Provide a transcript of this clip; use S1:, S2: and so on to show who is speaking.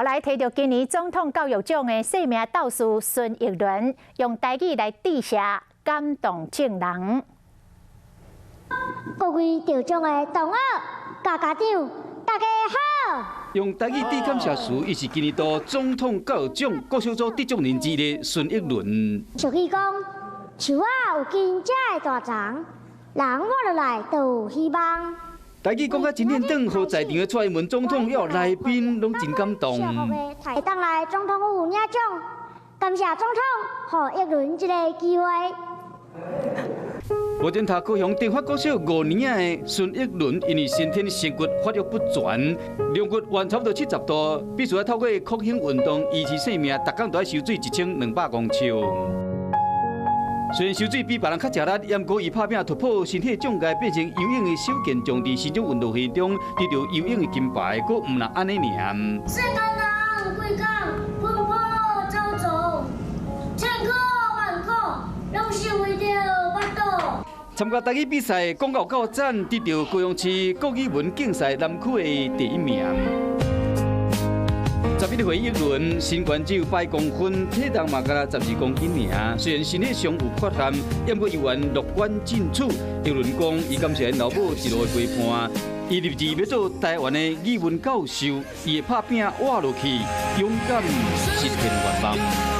S1: 來提著今年總統教育獎的生命鬥士孫逸倫，用台語來致謝，感動眾人。
S2: 各位得獎的同學、家家長，大家好。
S3: 用台語致感謝詞，伊是今年度總統教育獎國小組得獎人之一的孫逸倫。
S2: 俗語講，樹仔有根才會大叢，人活落來就有希望。
S3: 台語講甲真輪轉，予在場的蔡英文總統佮來賓攏真感動。
S2: 會當來總統府領獎，感謝總統予逸倫這个機會。
S3: 目前讀高雄長發國小五年的孫逸倫，因為先天性骨發育不全，龍骨彎差不多70度，必須愛透過擴胸運動維持生命，逐工都愛游水1200公尺。雖然游水比別人較吃力，毋過伊拍拚突破身體障礙，變成游泳的首健將，佇新竹運動會中得著游泳的金牌，閣毋但按呢爾。
S2: 世間人規工奔波走走，千苦萬苦，攏是為著腹肚。
S3: 參加台語比賽，講到夠讚，得著高雄市國語文競賽南區的第一名。11歲逸倫，身懸只有8公分，體重嘛干焦12公斤爾。雖然身體上有缺陷，毋過猶原樂觀進取。逸倫講，伊感謝𪜶老母一路的陪伴。伊立志欲做台灣的語文教授，伊會拍拚活落去，勇敢實現願望。